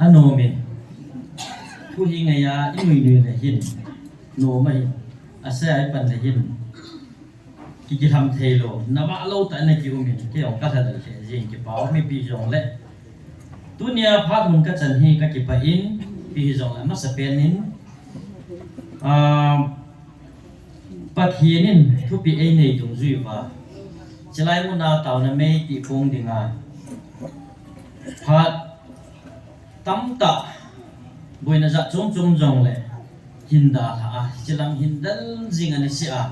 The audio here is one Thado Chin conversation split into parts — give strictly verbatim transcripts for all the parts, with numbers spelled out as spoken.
Anom in. Thu hi ngai a, i nui nui le hin. Nom ahi. Ase ai pan le hin. Ki ki ham thei lo. Na va lo ta na ki um in. Ki ong ka tha dal khe jing ki pau mi pi jong le. Tunia phat mun ka chan hi ka ki pa in. Pi hi jong le masa pen in. Ah, Pathian in thupi ei nei dungjui uva. Chilai muna tauna mei ti pung dinga. Phat tamtah boina jat chom chom jong le hin dalha a, chilang hin dal jing ani si a,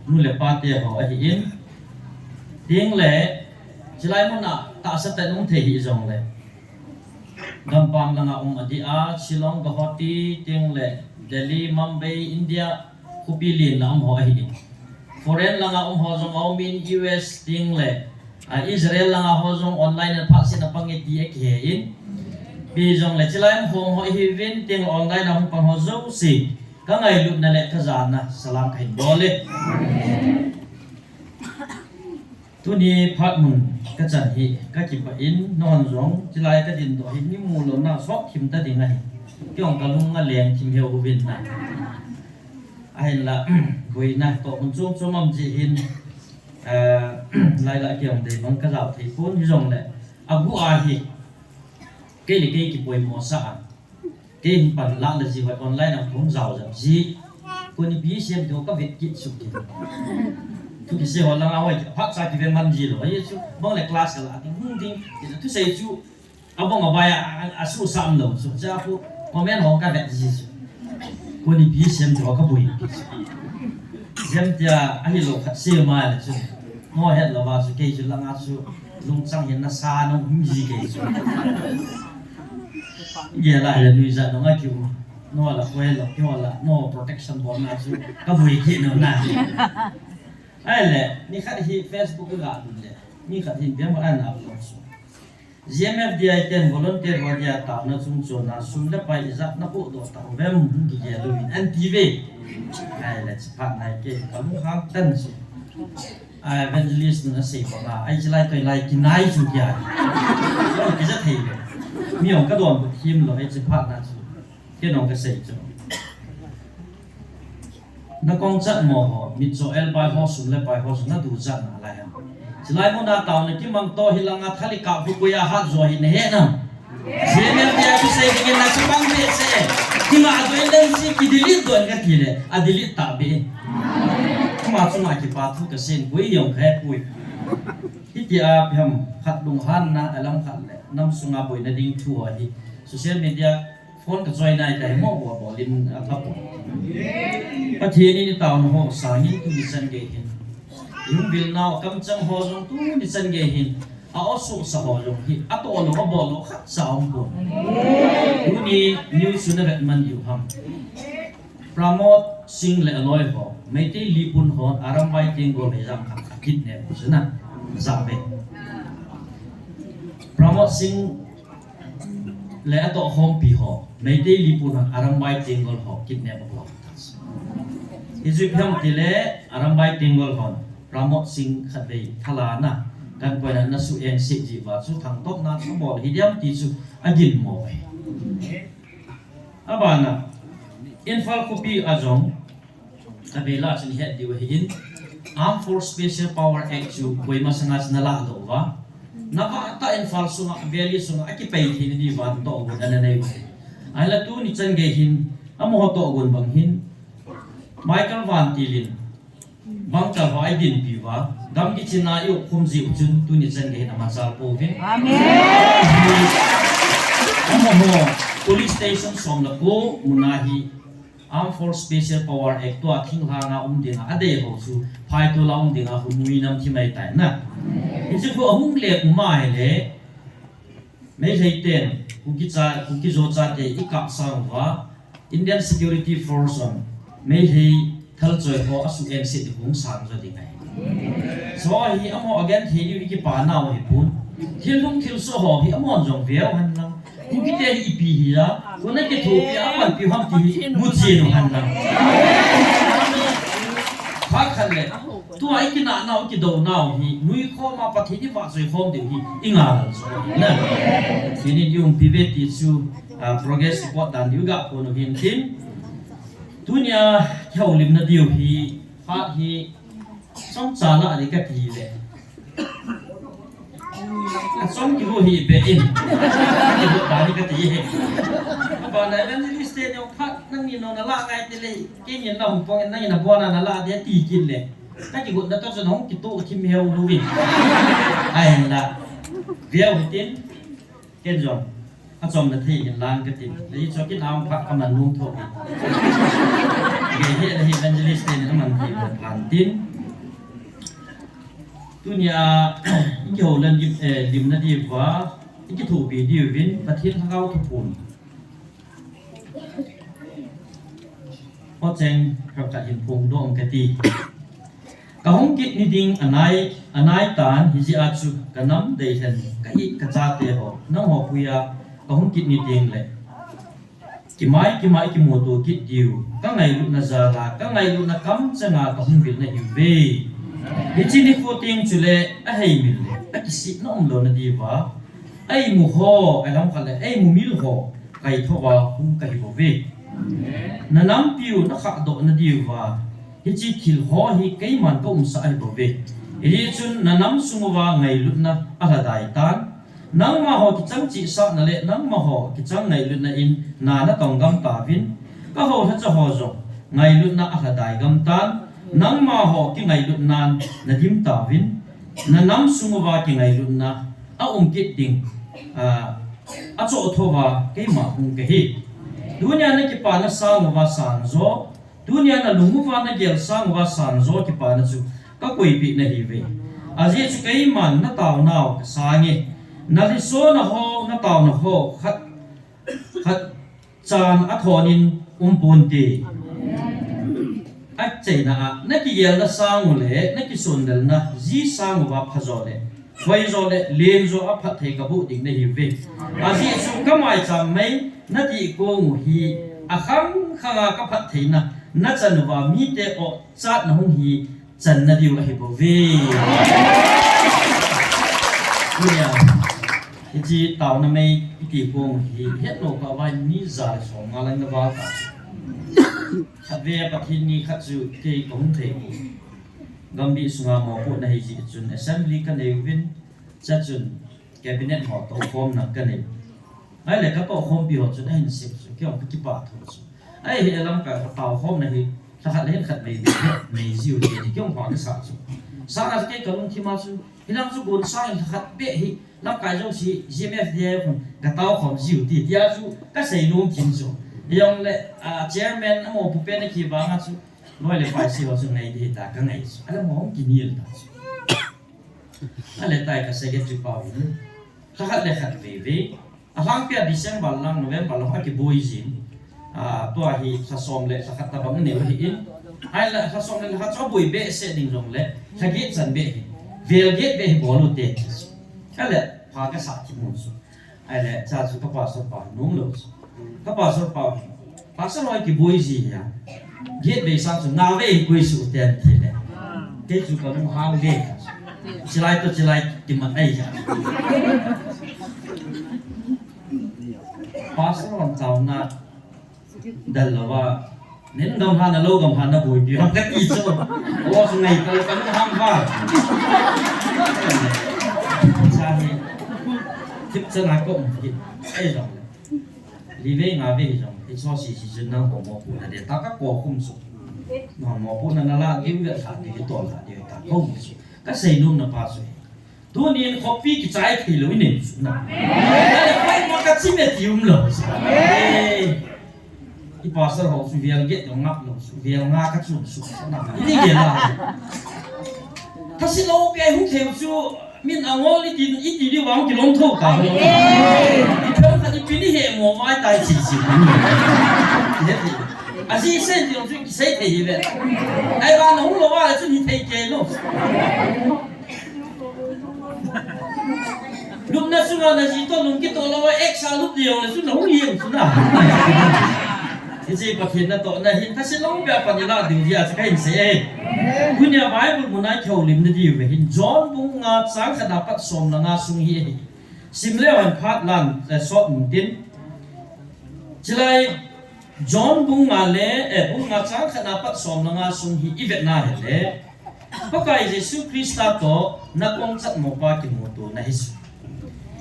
nu le pa te ho ahi in. Ting le chilai muna tahsa ta nung thei hi jong le. Gampam langa um adi a, Shillong, Guwahati, ting le Delhi, Mumbai, India, khopi lien la um ho ahi in. Foreign langa um ho jong um in U S ting le, a, Israel langa ho jong online a phat sin a pang e ti a kihe in. Pi jong le chilai um ho hi vin ting online a hung pang ho jouse. Ka ngailutna le ka jana salam ka hin bol e. Tuni phat mun ka chan hi ka kipa in, non jong chilai ka din doh hi ni mu lo na sok thim ta ding ahi. Ki ong ka lung a leng thim heu uvin na. Ahin la, boina to mun chom chom am ji hin, eh, lai la ki ong dei bang ka jao thei pon hi jong le. A bu a hi. Kei le kei ki poimo sa a. Kei hin pan la le ji hoi online a hung jao jap ji. Koni pi sem to ka vet kit suk kit. Thu kisei ho langa hoi phat cha ki ve man ji lo. Ai chu bang le class ka la ding hung ding. Ki thu sei chu a bang a bai a, a, a su sam lo chu. Cha khu comment ho ka vet ji chu. Koni pi sem to ka boi kit chu. Jem tia ahi lo khat se ma le chu. Ngo het lo ba chu kei chu langa chu lungchang hin na sa no hung ji kei chu. Gel a le nui jat nung a kiu. No la khoi lo, kiu la, no protection bol na chu. Ka bui ki no na. Ai le, ni khat hi Facebook ka dun le. Ni khat hi biang ma na lo chu. G M F D I ten volunteer ho dia tauna chung chona sum le pai ijat na ko do ta uvem hung ki gel uvin an ti ve. Ai le, chi phat nai ke, ka lung hang tan chu. A evangelist nu na sei pa nga, ai chilai toi lai kinai chu kya. Ki ja thei le. Mi ong ka don bu thim lo, ai chi phat na chu. Ke nong ka sei chu. Na kong chat mo ho, mi cho el bai ho, sum le bai ho, sum na du chat na lai ha. Chilai mo na tao na ki mang to hi langa thali ka bu ko ya ha jo hi ne he na. Siemel dia tu sei dingin na chapang behseh. Kima a doin dan si ki delete don ka ti le. A delete ta be. Kima chunga kipa thu ka sen koi jong kha pui. Hiti a pham khat lunghanna a lam khat le. Nam sunga boina ding thu ho hi. Social media phone ka choi nai ka hi mo bo bo lim a pha po. Pathian in i tauna ho sangin tuni chan gei hin. I hung vil nau kamchang ho jong tuni chan gei hin. A o su sa ho jong hi, a to lo, a bol lo khat sa um pon. Tuni news na vet man diu ham. Pramod Singh le aloi ho, Meitei lipun ho, Arambai Tenggol le jam khat a kidnap u chu na. Sa be. Pramod Singh le a to khompi ho, Meitei lipun ho, Arambai Tenggol ho, kidnap u ho. Hi chu ipi ham ti le, Arambai Tenggol ho, Pramod Singh khatvei thala na. Kan koina na su eng se ji va chu thangtop na chu bol hi diam ti chu a gin mo e. A bana, Imphal khopi a jong, a vela chun het diu ahi in, Armed Force Special Power Act chu koima sanga chun a la do va. Na va ta Imphal sunga, valley sunga, a kipai thei ni va to gun ana nei va. Ai la tuni chan gei hin, a mo to gun bang hin, Michael Van Til in, Bangkal ho ai din pi va, gam kichina i khum ji u chun tuni chan gei na ma chal po vin. Amen. Amaho police station som le ko muna hi Armed Force Special Power Act tua thinglhanga um dinga a dei ho chu phai tu la um dinga hu mui nam thi mai tai na. Hi chu ko hung le kuma hi le. Meitei ten, Kuki cha, Kuki Zo chate i kap sang uva, Indian Security Force on, Meitei thal choi ho a su en sit hung sang zo ding ai. So hi amo again thei ni ki pa nau hi pun. Thil hung thil so ho hi amo jong veo han lang. Kuki te hi ipi hi la, ko na ke thu pi a pan pi ham ti hi mu chi no han lang. Pha khan le. Tua i kinah nau, i kido nau hi, nui khom a Pathen i vahchoi khom diu hi, i ngal chu na. Pathen in i umpi ve ti chu, Ah, progress report dan diu ga phone u hin tin. Tunia kihoulimna diu hi, phat hi, chomcha la ding kati le. Achom kihu hi be in. Kihu dan ding kati hi. Abana evangelist te neo phat nangin nona la ngai ti le. Keinin la hung pong in nangin nabona nala ding ti kit le. Ka kigotna toh chun hung kitoh thim heu luvin. Ahinla. Veu hitin. Ken jong, achomna thei in lang katin. Ahi chu kinam pha kaman nung tho in. Gei hi, ahi evangelist ten aman thei phan tin. Tunia, i kihoulimna diu, eh, limna diuva, i kithopi diuvin, Pathen Lhagao thuphon. Houcheng, khat hin phongdoh kati. Kahung kit ni ding anai, anai tan hijeh a chu kanam deilhen, ka it ka chate ho, nangho puia kahung kit ni ding le. Kimai, kimai kimuto kit diu, ka ngailutna jal a, ka ngailutna kamcheng a kahung vil nahiuve. Hiche nikho teng chule aheimil le, akisihna umlou na diuva. Eimu ho, alam khat le, eimu mil ho, kaithouva hung kahi bouve. Nanampiu nakhahdoh na diuva. Hiche thil ho hi keiman ka umsah ahi bouve. Hijeh chun nanam sung uva ngailutna alhadai tan. Nangma ho kichang chihsahna le nangma ho kichang ngailutna in na natong gam tauvin. Ka houlhacha ho jong ngailutna alhadai gam tan. Nangma ho kingailutnan nadim tauvin. Nanam sung uva kingailutna aum kit ding, ah, achoh thouva keima hung kahi. Tunia nakipana sang uva sang jo. Tunia nalung uva nagel sang uva sang jo kipana chu kakoipeh nahiuve. Ajeh chu keiman nataonau kasange. Nalhisona ho, nataona ho khat, khat chan athonin umponte. Achaina a, nakigelna sang u le, nakisondelna ji sang uva phajo le. Hoijo le, lenjo a phatthei kaboh ding nahiuve. Ajeh chu kamaicham mei, nadih kong u hi, akhang khang a kaphattheina, nachan uva mite ochatna hung hi, channa diu ahi bouve. Tunia, hiche taona mei, iti kong u hi, hetlou kah uva mi ja le som nga lang naval ta. Khatvei Pathen ni khat chu kei kahung thei u. Gambih sunga mopohna hijeh chun assembly kanei uvin, chuchun cabinet ho toukhomna kanei. Ahile katohkhompi ho chun ahin sep chu, kei jong kakipah thou chu. Ahi, lamkai ho toukhomna hi, lhakhat le hin khat vei vei, nei jiu ti, ti kei jong pha kasah chu. Sanga chu kei kalungthim a chu, hilang chu gon sangin lhakhat beh hi, lamkai jouse, G M F D I khun, katoukhom jiu ti, tia chu, kasei lungthim chu. Hijongle, ah, chairman, amopopen akivanga chu, loi le pai se ho chu ngai ding hita kangai chu. Ahile mo hung kinel ta chu. Ahile tai ka secretary pau hin. Lhakhat le khat vei vei. Alhangpia December lang, November lang akiboi jin. Ah, tua hi lha som le lhakhat tabang anei u ahin. Ahile lha som le lhakhat chu aboi behseh ding jongle. Lha get chan beh hi. Vel get beh hi bol u te. Ahile pha kasah thim u chu. Ahile, cha chu ka pastor pa nom lou chu. Ka pastor pa hi. Pastor hoi kiboi ji hi a. Get vei sang chu nga vei koi su ten ti le. Kei chu kalunghang ve. Chilai to chilai ti man ai ja. Pastor hon taona Dal louva. Nin gamlha na lou gamlha na boipi ham kati chu. O chu ngai kal kan ham va. Cha hi. Thip chana ko um ki. Ai jong le. Li vei nga vei jong. Hicho si si chun nangho mopohna de ta ka ko khum chu. Nangho mopohna nala diu ve lha diu tol lha diu ta ko um chu. Kasei nom na pa chu. Tunin khopi kichai thei lou inem chu na. Amen. Amen. Pai ma ka chi me ti um lou chu. Amen. Amen. I pastor ho chu vel get dong ngap lou chu. Vel nga ka chun chu na. Ini ge la. Thase lou pi ai hung thei chu min angol i ti, i ti di vang kilom tho ta. Amen. I thang ka i pi ni he mo mai tai chi chi. He ti. Aji sen ti chu kisei thei ve. Ai ba na hung lou va chu ni thei ke lou. Lupna sunga na ji toh lung kitoh lou a, ex a lup ding le chu na hung hiam chu na. Hiche Pathen natohna hin thase lou beh a pan i lah diu jeh a chu kahin sei e. Tunia Bible mun a kihoulimna diu ve hin John bung nga chang khat a pat som le nga sung hi ahi. Sim leu hen phat lan, eh, sot mun tin. Chulai John bung nga le, eh, bung nga chang khat na pat som le nga sung hi i vet na hile, Pakai Jesu Christa toh nakong chatmo pa kimuto na hi chu.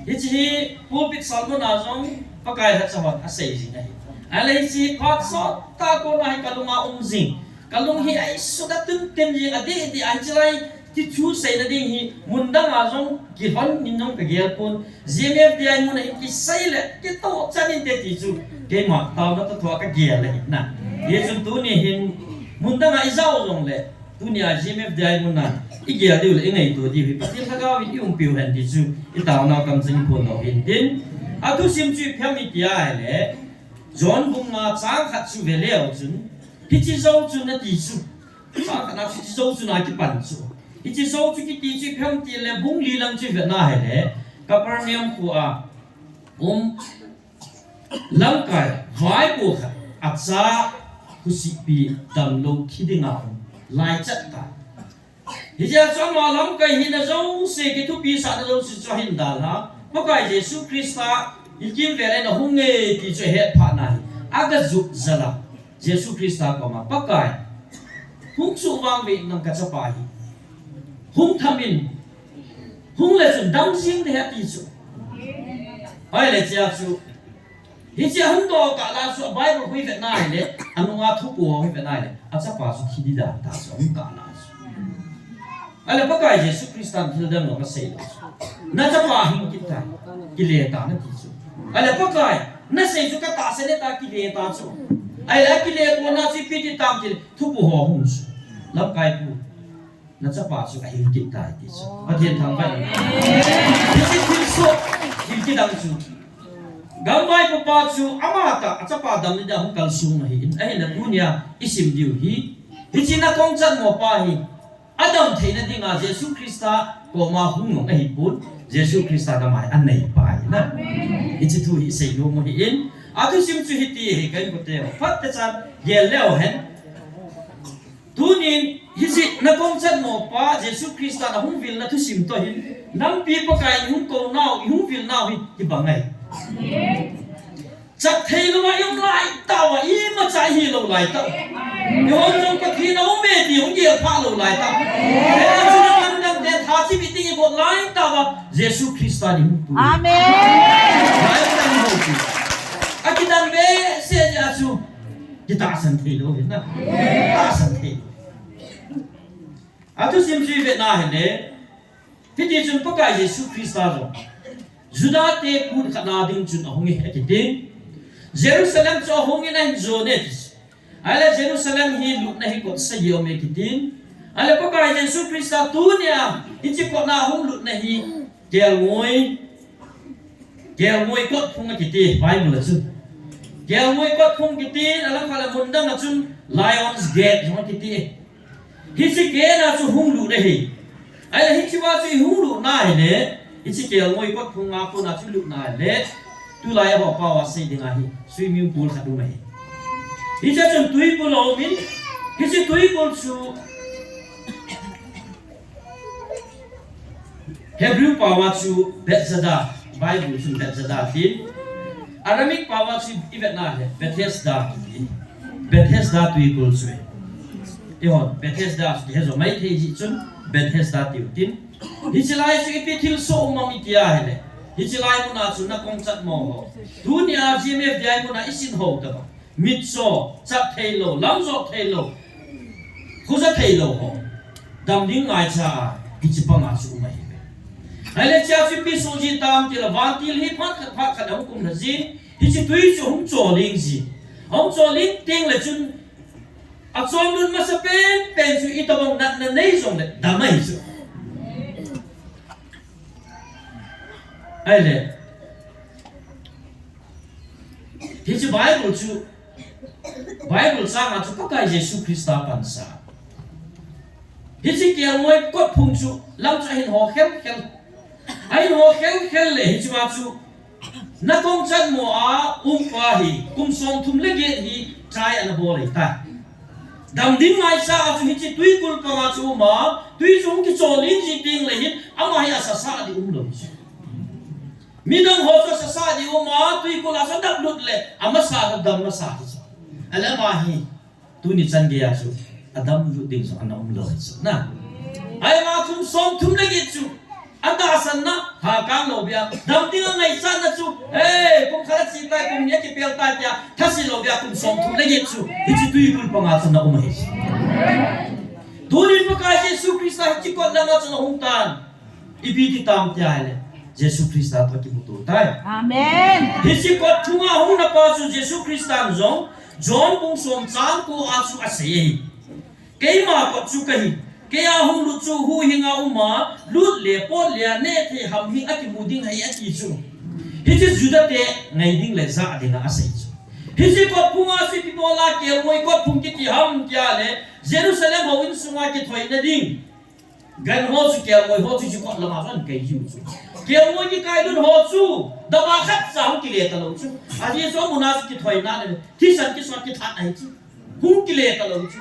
Hiche hi pulpit sermon a jong Pakai lhacha hon asei jing ahi. Ahile hiche phat sot tah a kona hi kalung a um jing. Kalung hi aisut a tun ten jing a, adeh deh a hiche lai ti thu seina ding hi mun dang a jong kilhon in jong kagel pon. G M F D I mun a hi kisei le kitoh chan inte ti chu keima taona toh thua kagel le hin na. Hichun tuni hin mun dang a i jao jong le, tuni a G M F D I mun a i gel diu le i ngaito diu hi Pathen Lhagao in i umpi u hen ti chu i taona kam jing pon lo hin tin. A thusim chu ipi ham iti ahile, John bung nga chang khat chu ve leu chun, hiche jou chun ati chu. Chang khat na chu hiche jou chun a kipan chu. Hiche jou chu kiti chu ipi ham ti le bung li lang chu i vet na hile, Capernaum khua um lamkai vaipo khat acha khosihpi damlou thi dinga um lai chat tai. Hiche a chu ama lamkai hina jouse, kithupi sahna jouse chu ahin dalha. Pakai Jesu Christa i kimvel in ahung e ti chu ahet phat na hi, aga jut jal a Jesu Christa koma, Pakai, hung suh vang ve in nang kachapa hi. Hung tham in, hung le chun dam jing ding ahi ati chu. Ahile hiche a chu, hiche ahung doh kah la chu, Bible khu i vet na hile, anunga thupi ho i vet na hile, achapa chu thi ding dan ta chu ahung kah la chu. Ahile Pakai Jesu Christan thil dang jong asei lou chu. Nachapa hing kit tai, kile tan ati chu. Ahile Pakai, nasei chu katahsan e ta, kile ta chu. Ahile akile kona chu ipi ti tam ti le, thupi ho hung chu. Lamkai pu, nachapa chu ahing kit tai ti chu. Pathen thangvah in. Hiche thilsoh, thil kidang chu, gamvaipo pa chu amatah a chapa damna dia hung kalsong ahi in, ahinla tunia i sim diu hi, hiche nakong chatmo pa hi adam theina dinga Jesu Christa koma hung jong ahipon, Jesu Christa nama hi anei pa ahi na. Hiche thu hi i seinom u ahi in, athusim chu hiti hi, ka inkote ho, phat techan gel leu hen. Tunin hiche nakong chatmo pa Jesu Christan ahung vilna thusim toh hin, nampi Pakai in ihung kou nau, ihung vil nau hi kibang ahi. Chat thei louva i um lai tauva, imacha i hi lou lai tauva. Eihon jong Pathen aume ti hung gel phah lou lai tauva. Hiche lamdang te tha chimit ding i got lai tauva, Jesu Christan ihung pu. Amen. Lai tauva i hung pu. Akidan behseh jeh a chu kitahsan thei lou ahi na. Tahsan thei lou. Athusim chu i vet na hile, hiti chun Pakai Jesu Christa jong Juda te kut khat na ding chun ahung e akiti. Jerusalem chu ahung in ahin jon e. Ahile Jerusalem hi lutna hi kot sagi um e kiti. Ahile Pakai Jesu Christa tunia hiche kot na ahung lutna hi kelngoi, kelngoi kotphung akiti Bible a chun. Kelngoi kotphung kiti, alang khat le mun dang a chun Lion's Gate jong akiti. Hiche gate a chu hung lut ahi. Ahile hiche a chu i hung lut na hile, hiche kelngoi kotphung a kona chu lut na hile, tulai a ho pao a sei ding ahi, swimming pool khat um ahi. Hiche a chun twikul aum in, hiche twikul chu Hebrew pao a chu Bethzatha, Bible chun Bethzatha tin. Aramaic pao a chu i vet na le Bethesda ti. Bethesda twikul chu e. Eihon Bethesda chu he jo mai thei jeh chun Bethesda tiu tin. Hiche lai chu ipi thilsoh um ham iti ahile, hiche lai mun a chu nakong chatmo ho, tunia G M F D I mun a i sin ho tobang. Mitcho, chat thei lou, lamjot thei lou, khoja thei lou ho, dam ding ngaicha a, hiche pang a chu um ahi. Ahile hiche a chu ipi soh ji tam ti le, vantil hi phat khat phat khat ahung kum lha jin, hiche twi chu hung choling jin. Ahung choling teng le chun, achom lut masa pen pen chu itobang natna nei jong le dam ahi chu. Ahile, hiche Bible chu, Bible chang a chu Pakai Jesu Christa pansa. Hiche kelngoi kotphung chu lam chu ahin ho khel khel. Ahin ho khel khel le hiche a chu nakong chatmo a um pa hi kum som thum le get hi try ana bol ahi tai. Dam ding ngaicha a chu hiche twikul pang a chu um a, twi chu hung kicholing ji teng le hin ama hi asasa ding um lou chu. Midang ho chu sasa di uma, tui kula sa dam lut le, amasa sa dam masa hi chu. Ale ama hi, tuni chan geiya chu, adam lut ding chu, ana um lou hi chu. Na. Ai ma kum som thum le get chu. Atahsan na, tha kang lou bia. Dam ding angaichat na chu. Hey, kum khat a chi tai, kum ni a kipel tai tia. Thasi lou bia, kum som thum le get chu. Hichi tui kul panga chu ana um hi chu. Tunin Pakai Jesu Christa hichi kot langa chu ana hung tan. Ipi ti tam tia ahile, Jesu Christa toh kimuto tai. Amen. Hichi kot thunga hung na pa chu Jesu Christa jong, John bung som chang ko a chu asei e. Keima kot chu kahi. Keiya hung lut chu huhhinga uma, lut le pot le a neh thei ham hi akimu ding ahi ati chu. Hichi Juda te ngai ding le ja dinga asei chu. Hichi kot phunga chu ipi bola kelngoi kot phung kiti ham tia le, Jerusalem houin sunga kithoi na ding. Gan ho chu kelngoi ho chu hichi kot langa jong kai jiu chu. Kelngoi kikai lut ho chu, dama khat cha hung kile talou chu. Ajeh chu amuna chu kithoi na le, thisan kisot kithat ahi chu. Hung kile talou chu.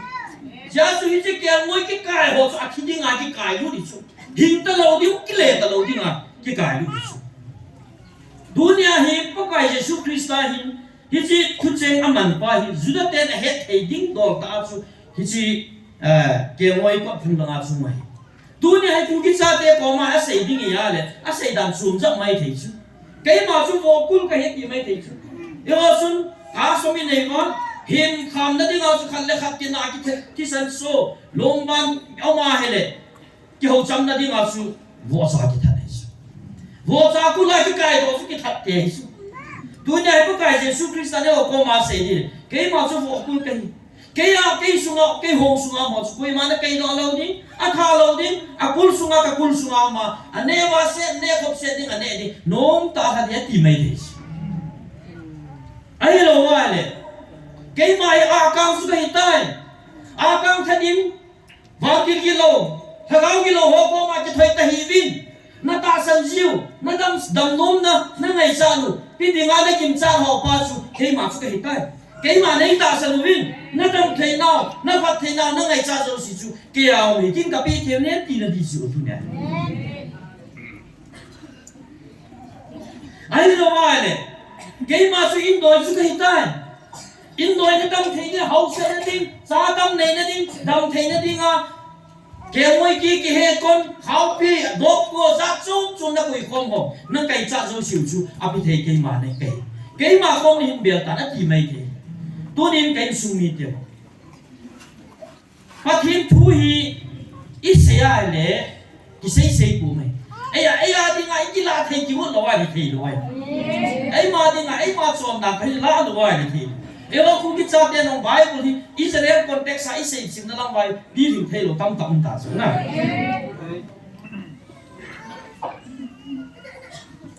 Jesu hichi kelngoi kikai ho chu athi dinga kikai lut hi chu. Hing talou ding, kile talou dinga kikai lut hi chu. Tunia hi Pakai Jesu Christa hin, hichi thucheng aman pa hi, Juda ten ahet thei ding dol tah chu, hichi, eh, kelngoi kot phung langa chu mai. Tunia hi Kuki chate koma asei ding ahi le, asei dan chom jep mai thei chu. Keima chu vokul kahi ti mai thei chu. Eiho chun, a som i nei ma, hin kham na dinga chu khat le khat kina kithe, thisan so, lomban, ama hele, kihou cham na dinga chu, vohcha kithat thei chu. Vohcha kula kikai doh chu kithat thei chu. Tunia hi Pakai Jesu Christa in eiho koma asei ding, keima chu vokul kahi. Keiya, kei sunga, kei hou sunga mo chu koima na kai doh lou ding, atha lou ding, akul sunga, kakul sunga ma, aneh va se, neh khop se ding, aneh ding, nom tah khat ding ati mai thei. Ahilou va le, keima hi akang chu kahi tai, akang that in, vangil gilou, lhagao gilou ho koma kithoi ta hiuvin, Na tahsan jiu, na dam, damnomna, na ngaichat u, ipi dinga na gimchat ho pa chu, keima chu kahi tai. Keima nei tahsan uvin, na dam theinau, na phat theinau, na ngaichat jouse chu, keiya um hi, kin kapeh thei u ne, tina di chu, tunia. Ahilou va le, keima chu indoi chu kahi tai. Indoi na dam thei na, hausatna ding, cha dam neina ding, dam theina dinga, Kelngoi ki, kihe kon, khaupi, dop ko, jat chom chom na koi khom ho, na ngaichat jouse u chu, api thei keima nei kai. Keima kom hin bel tan ati mai thei. Tunin ka insung mite ho. Pathen thu hi, i sei a le, kisei sei pu mai. Eia, eia dinga, i kila thei kigot lou a le thei lou a. Eima dinga, eima chom dan ka hi la lou a le thei. Eiho Kuki chate nong Bible hi, Israel context a i sei chim na lang vai. Ti ding thei lou tamtah um ta chu na.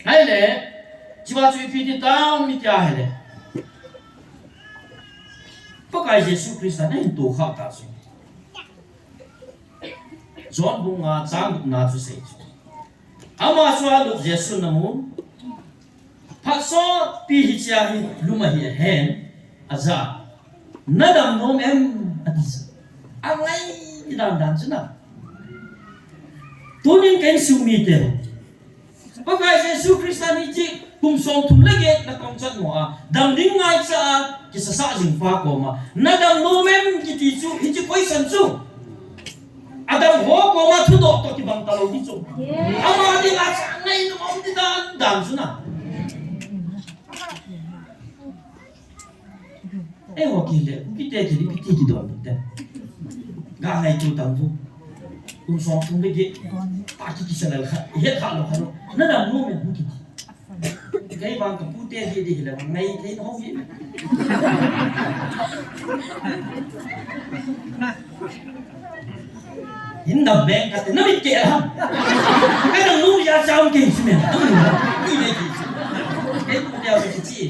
Ahile, chua chu ipi ti tam i tia ahile. Pakai Jesu Christa na hin to kha ta chu. John bung nga chang gupna chu sei chu. Ama chu alut Jesun amun. Phat sotpi hichea hi lum ahi hen, aja. Na dam nom em? Ati sa. Angai dan dan chu na. Tunin ka insung mite ho. Pakai Jesu Christa ni chi kum som thum le get na kong chat mo a. Dam ding ngaichat a, kisasa jing pa koma. Na dam nom em kiti chu, hichi question chu. Adam ho koma thudoh toh kibang talou hi chu. Ama dinga cha ngai nom ti dan dan chu na. Eiho kile, kite kile, kiti kidon te. Ga ngai tu tam bu. Kum som thum le get. Pa ki kisa lal kha, het kha lou kha lou. Na dam nom em kiti. Kei vang ka pute di di hile vang ngai thei no hi. Hin dam beng ka te na mi ke ham. Ka dam nu ya cham ke si me. Ni me ki. Kei pute ya ki chi.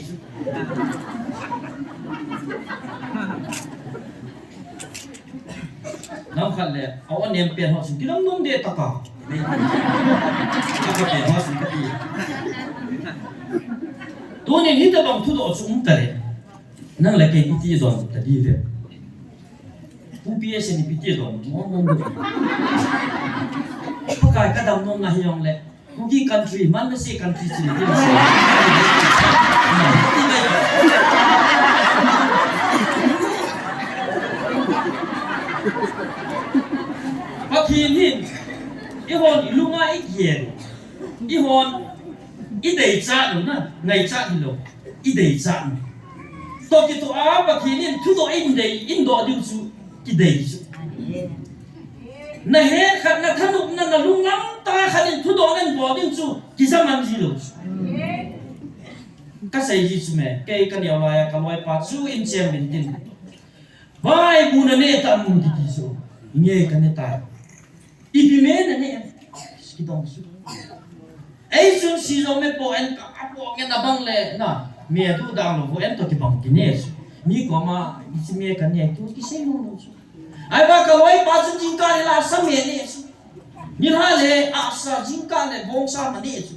Lam khat le, a o nem pen ho sung, kidam nom de taka. A ka pen ho sung kati. Tunin hitabang thudoh chu um tale. Nang le kei iti don ta di ve. Pu P S ni piti don, mo mo mo. Pakai ka dam nom na hi jong le. Kuki country, man na se country chi ni. Pathen hin, eihon ilunga igel. Eihon, ideichat u na, ngaichat hilou. Ideichat u. Toh kitoh a Pathen in thudoh in dei, in doh diu chu, kidei chu. Na het khat, na thanopna, na lunglam tah khat in thudoh nan bol ding chu, kija man ji lou chu. Kasei ji chu me, kei kaneo lai a, kaloipa chu in chem in tin. Vai bu na neh tam kiti chu. Nge kaneh tai. Ipi me naneh em? Kidong chu. Ei chun si jong me po en ka, apo ngen abang le na. Me tu dang lou, vo en toh kibang kine chu. Mi koma, hiche me kaneh tu, kisei nom lou chu. Ahivang kaloipa chu jingkah le la sa me neh chu. Nilhah le, asa jingkah le, bongsa ma neh chu.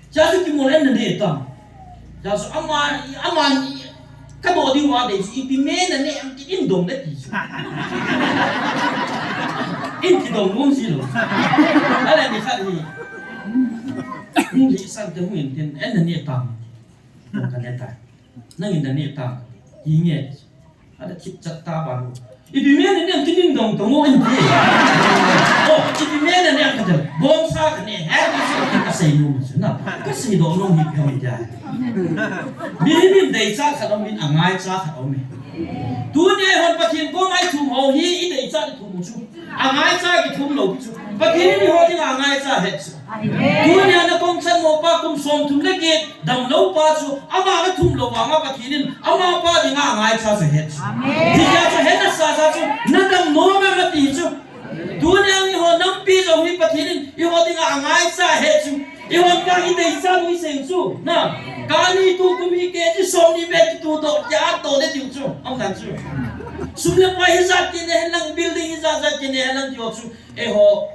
Hijeh chun kimu le naneh tam. Hijeh chun ama, ama ni, kadoh diu va dei chu, ipi me naneh em tin in dong le ti chu. In kidong nom ji lou. Ale nikhat hi. Hung lhihsan te hung in tin, en naneh tam. Kaneh tai. Nangin naneh tam. Hi nge. Ada chip chat ta ba lu. Ipi me naneh em tin in dong tong o in ti. Oh, ipi me naneh em kati. Bongsa kaneh he. Kasei nom chu na. Kasei doh nom hi phem tia. Mihem in deichat khat um in, angaicha khat um in. Tunia eihon Pathen koma ithum ho hi ideichat ithum u chu. Angaicha kithum lou chu. Pathen in eiho dinga angaicha ahet chu. Tunia na kong chan mo pa kum som thum le get damlou pa chu, ama nathum lou vanga Pathen in amapa dinga angaicha chu ahet chu. Hijeh chun ahet nasa jeh chun nadam nom em ati chu. Tunia eiho nampi jong hi Pathen in eiho dinga angaicha ahet chu. Eiho ka ideichat u isei chu. Na, kani tukum hi kg som ni beh kituh doh, kiat doh le tiu chu. Aum dan chu. Sum le pai hijat kine henlang, building hijat jat kine henlang tiu chu. Eiho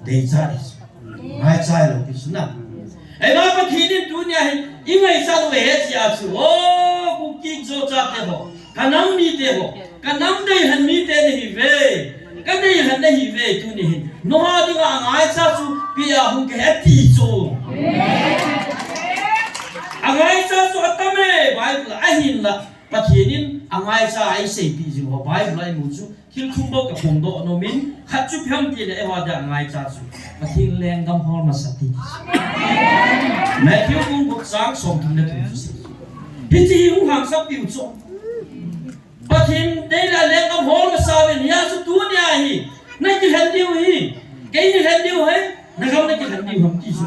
deichat u chu. Ngaicha lou ti chu na. Ahivang Pathen in tunia hi, ingaichat u ahet jeh chu. O, Kuki Zo chate ho. Kanam mite ho. Kanam deilhen mite nahiuve. Kadeilhen nahiuve tuni hin. Nangho dinga angaicha chu pia hung kahi ti chu. Angaicha chu atam e, Bible a ahinla. Pathen in angaicha a eiseipeh jing ho Bible a imu chu. Thil thum bou kaphongdoh nom in, khat chu ipi ham itile eiho dia angaicha chu. Pathen lenggam hol masa ti chu. Matthew bung gup chang som thum le thum chu sei. Hiche hi hung hangsan piu chu. Pathen deilhen lenggam hol masa uvin, hijeh chun tunia hi. Nakilhen diu hi. Kei nikhen diu hi. Nagam nakilhen diu ham ti chu.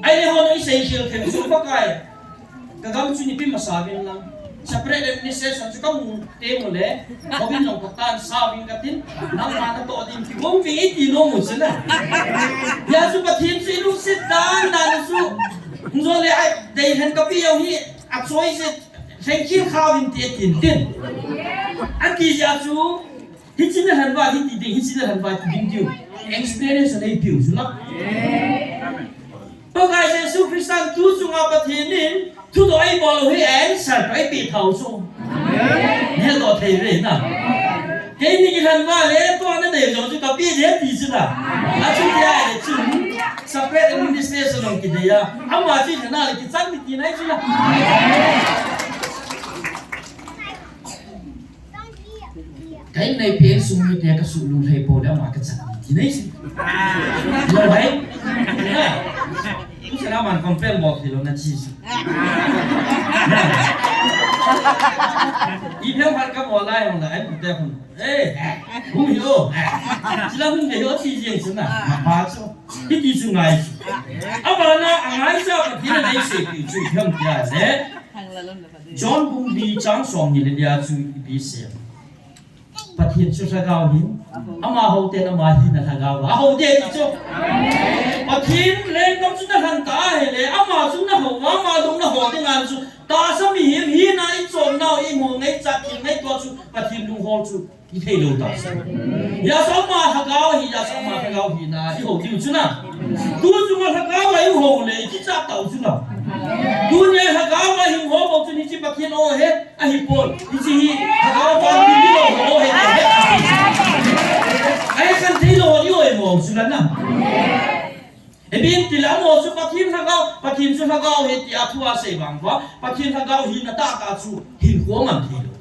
Ahile hon isei khel thei chu Pakai. Kagam chu nipi masa uvin lang. Separate administration chu kamu teng ule. Hovin jong katan sa uvin katin. Nangma natoh ding kigong uvin iti nom u chu na. Hijeh chun Pathen chu ilungset dan dan chu. Hung jong le ai deilhen kapeh u hi. Achoi se lhengkhel kha uvin ti atin tin. Ati jeh chu. Hiche nalhen uva hiti ding, hiche nalhen uva hiti ding tiu. Explanation eipeh u chu la. Pakai Jesu Christan tu chunga Pathen in thudoh eibol u hi answer toh eipeh thou chu. Nahet doh thei uve na. Keini kilhen uva le toh nadei jong chu kapeh ding ti chu na. Achuti ahile chun separate administration jong kidei a. Ama chu lhena le kichan ni ti nai chu na. Ka inneipen sung mite kasuh lunglhai pou le ama kachan ti nai chu. Lou hai. Kusana man complain bol thei lou na chi chu. Ipi ham khat kabol lai hung la, ai pute hun. Eh, hung hi o. Chila hung de hi o ti jeng chu na. Mapa chu. Hiti chu ngai chu. Abana angaicha Pathen in eiseipeh chu ipi ham tia le. John bung li chang som ni le lia chu ipi sei. Pathen chu lhagao ahin, amaho ten ama hina lhagao a hou ding ti chu. Pathen lenggam chu nalhen ta ahile, ama chu nahou, ama lung nahol ding a chu, tahsa mihem hina ichom nau, imu ngaichat thil ngaito chu, Pathen lunghol chu ithei lou ta chu. Hijeh chun ama lhagao ahi, hijeh chun ama lhagao hina ihou diu chu na. Tu chunga lhagao a ihou le, ikichat tau chu na. Tunia lhagao a hing ho bou chu hiche Pathen o he. Ahipoi, hiche hi, lhagao vang tin ni lou ho he, he, he. Ahe khen thei lou ho ni o e. Lhagao chu la na. Ipi ham itile amaho chu Pathen Lhagao, Pathen chu Lhagao ahi tia thu asei vang uva, Pathen Lhagao hina tahtah chu hinkho aman thei lou.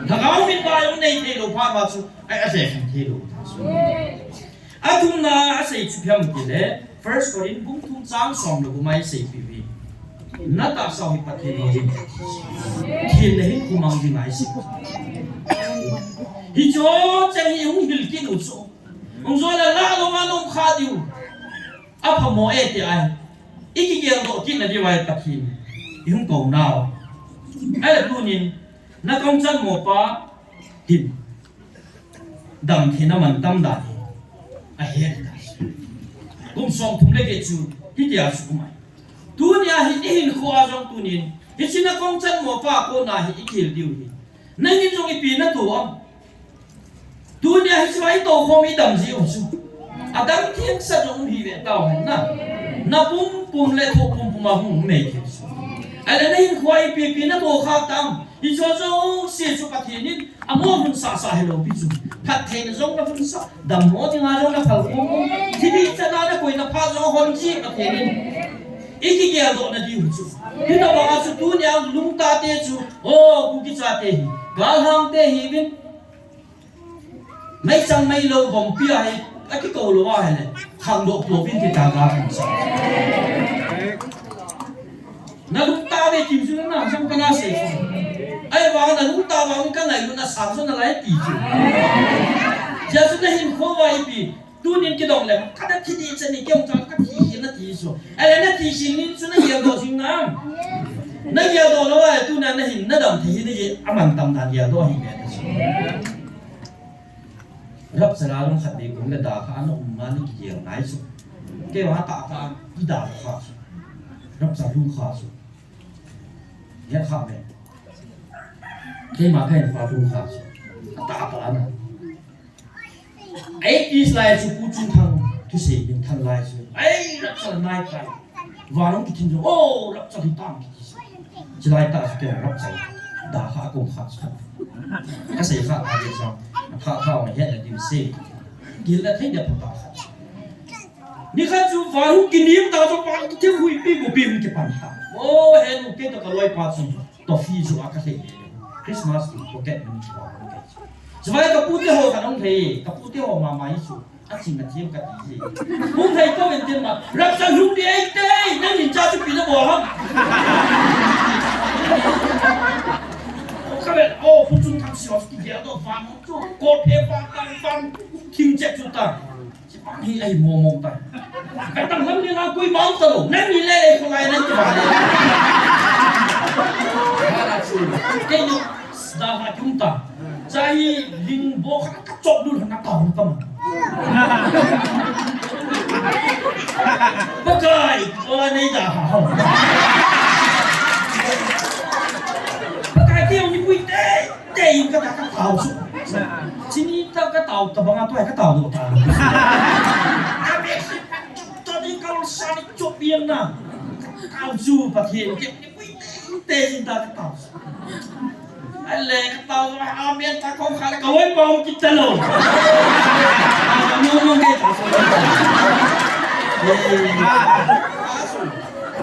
Lhagao min ba jong nei thei lou phat uva chu, ai, alhekhen thei lou. Athumna asei chu ipi ham itile, First Corinth bung thum chang som le gup a asei pi uve. Natahsa u hi Pathen lou ahi. Thil le hinkho mang ding ahi. Hiche cheng hi hung hil kit u chu. Hung jo le la lou a na um kha diu. Aphamo e ti ahi. I kigeldoh kit na diu ahi Pathen. I hung kou nau. Ahile tunin, na kong chan mo pa hin. Damtheina mantam dan hi ahet ta. Kum som thum le get chu hitia chu um ahi. Tunia hi i hinkho a jong tunin, hiche na kong chan mo pa kona hi i kihil diu hi. Nangin jong ipi na to am? Tunia hiche a i to khom i dam jiu chu. Adam theng sa jong hi ve tau hen na. Na pumpum le tho pumpum a hung mei thei chu. Ahile na hinkho a ipi ipi na to kha tam? Hiche jouse chu Pathen in amahon sasa hilou pi chu. Phattheina jong na hon sa, dammo dinga jong na phal khom. Thidih chana na koina phat jong hon ji Pathen in. I kigeldoh na diu chu. Hitabang a chu tunia lungtah te chu, o, Kuki chate hi, galhang te hi vin. Meichang meilou bompi a hi, akikou lou ahile, khangdoh pouvin ti ta ka hung sa. Na lungtah ve tim chu na, jong kana sei chu. Ahivang na lungtah vang ka ngailutna sang chu na lai ti chu. Hijeh chun na hinkho uva ipi, tunin kidong le, ka na thi ding chan ni keu chang ka thi hi na ti chu. Ahile na thi hi nin chu na geldoh jing nam. Na geldoh lou ahile tunia na hin na dam thei hi na hi aman tam dan geldoh hi ve ta chu. Rapture a jong khatvei kum le da kha ana um ma ni kigel nai chu. Keima tahtah a i da kha chu. Rapture lhung kha chu. He kha ve. Keima kha in pa lhung kha chu. Atahtah a na. Eighties lai chu Pu Chunthang thusei minthang lai chu. Ai, rapture nai tai. Van hung kithin jong, o, rapture hi tam kiti chu. Chulai tah chu kei rapture da kha kum kha chu. Ka sei kha ta ve chu. Tha tha ma het na diu se. Gil la thei dia pha ta kha. Nikhat chu van hung kinim ta chu pan kithing huipi gupi hung kipan ta. O, he nu kei toh ka loipa chu. Toffee chu a ka lhei le. Christmas in pocket money chu a ka lhei. Chuvang ka pute ho ka nung lhei, ka pute ho mama hi chu. A ching a thiam ka ti hi. Hung lhei ko in tin ma, rapture lhung ding ahi te, nangin cha chu ipi na bol ham. Ka vet, o, Pu Chunthang si os ki dia do van chu, ko phe van, van, van, king check chu ta. Hi ai mo mo ta. Ka tang lam ni la koi mau ta lo. Nang ni le le ko lai nang ki ba. Ba la chu. Kei ni da ha kum ta. Chai ling bo kha ka chop lu na ka ta ma. Pakai, ko la nei da ha. Pakai kei ni kui te. Te in ka ta ka tao chu. Chini ta ka tao, tabang a tua ka tao do ta. A me si pa chu to ni ka sa ni chu pian na. Tao chu Pathen ke ni kui te, te in ta ka tao chu. Ale ka tao chu, amen ta kom kha le ka wai pa ki ta lo. Mo mo ke ta chu. Eh.